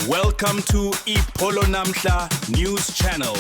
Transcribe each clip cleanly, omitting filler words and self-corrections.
Welcome to Ipolo Namhla News Channel.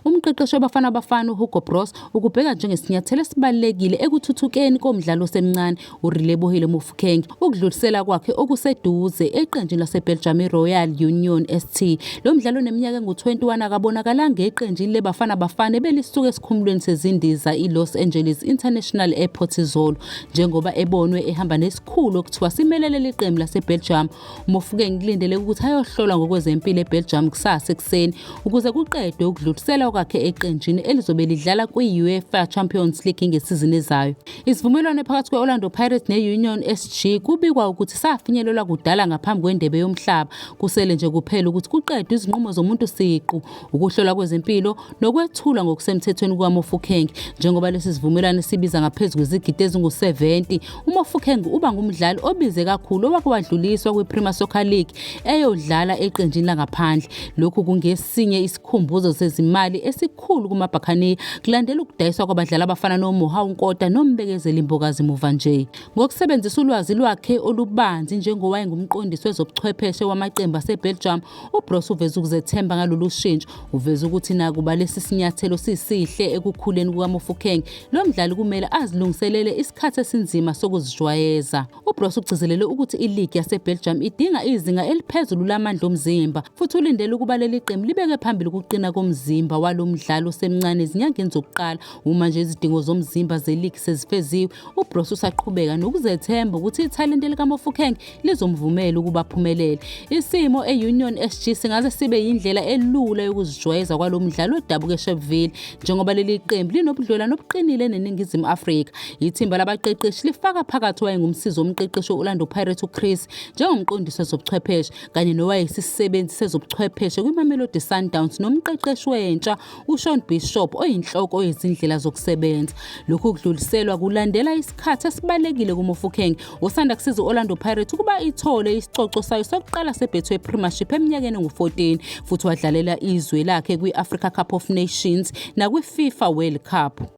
Umqeqeshi waBafana Bafana uHugo Broos ukubheka njengesinyathelo esibalulekile ekuthuthukeni komdlalo osemncane uRelebohile Mofokeng ukudlulisela kwakhe okuseduze eqenjini laseBelgium iRoyal Union ST. Lo mdlali oneminyaka engu-21 akabonakalanga eqenjini leBafana Bafana ebelisuka esikhumulweni sezindiza iLos Angeles International Airport izolo njengoba ebonwe ehamba nesikhulu okuthiwa simelele liqembu laseBelgium. UMofokeng kulindeleke ukuthi ayohlolwa ngokwezempilo eBelgium kusasa ekuseni ukuze kuqedwe ukudluliselwa kwakhe eqenjini elizobe lidlala kwi-UEFA Champions League ngesizini ezayo. Isivumelwano phakathi kwe-Orlando Pirates ne-Union SG kubikwa ukuthi safinyelelwa kudala ngaphambi kwendebe yomhlaba. Kusele nje kuphela ukuthi kuqedwe izinqumo zomuntu siqu, ukuhlolwa kwezempilo nokwethulwa ngokusemthethweni kukaMofokeng. Njengoba lesi sivumelwano sibiza ngaphezu kwezigidi ezingu-70, uMofokeng uba ngumdlali obize kakhulu owake wadluliswa kwi-Premier Soccer League eyodlala eqenjini langaphandle. Lokhu kungesinye isikhumbuzo sezimali esikhulu kumaBhakhaniya kulandela ukudayiswa kwabadlali abafana noMohau Nkota noMbekezeli Mbokazi muva nje. Ngokusebenzisa ulwazi lwakhe olubanzi njengowayengumqondisi wezobuchwepheshe wamaqembu aseBelgium, uBroos uveze ukuzethemba ngalolu shintsho. Uveze ukuthi nakuba lesi sinyathelo sisihle ekukhuleni kukaMofokeng, lo mdlali kumele azilungiselele isikhathi esinzima sokuzijwayeza. UBroos ugcizelele ukuthi iligi yaseBelgium idinga izinga eliphezulu lamandla omzimba futhi ulindele ukuba leli qembu libeke phambili ukuqina komzimba walo mdlali osemncane ezinyangeni zokuqala. Uma nje izidingo zomzimba zeligi sezifeziwe, uBroos usaqhubeka nokuzethemba ukuthi ithalente likaMofokeng lizomvumela ukuba aphumelele. Isimo e-Union SG singaze sibe yindlela elula yokuzijwayeza kwalo mdlali odabuka eSharpeville njengoba leli qembu linobudlelwano obuqinile neNingizimu Afrika. Ithimba labaqeqeshi lifaka phakathi owayengumsizi womqeqeshi we-Orlando Pirates uChris njengomqondisi wezobuchwepheshe kanye nowayesisebenzi sezobuchwepheshe kwiMamelodi Sundowns nomqeqeshi wentsha uSean Bishop oyinhloko yezindlela zokusebenza. Lokhu kudluliselwa kulandela isikhathi esibalekile kuMofokeng osanda kusiza u-Orlando Pirates ukuba ithole isicoco sayo sokuqala seBetway Premiership eminyakeni engu-14 futhi wadlalela izwe lakhe kwi-Africa Cup of Nations nakwi-FIFA World Cup.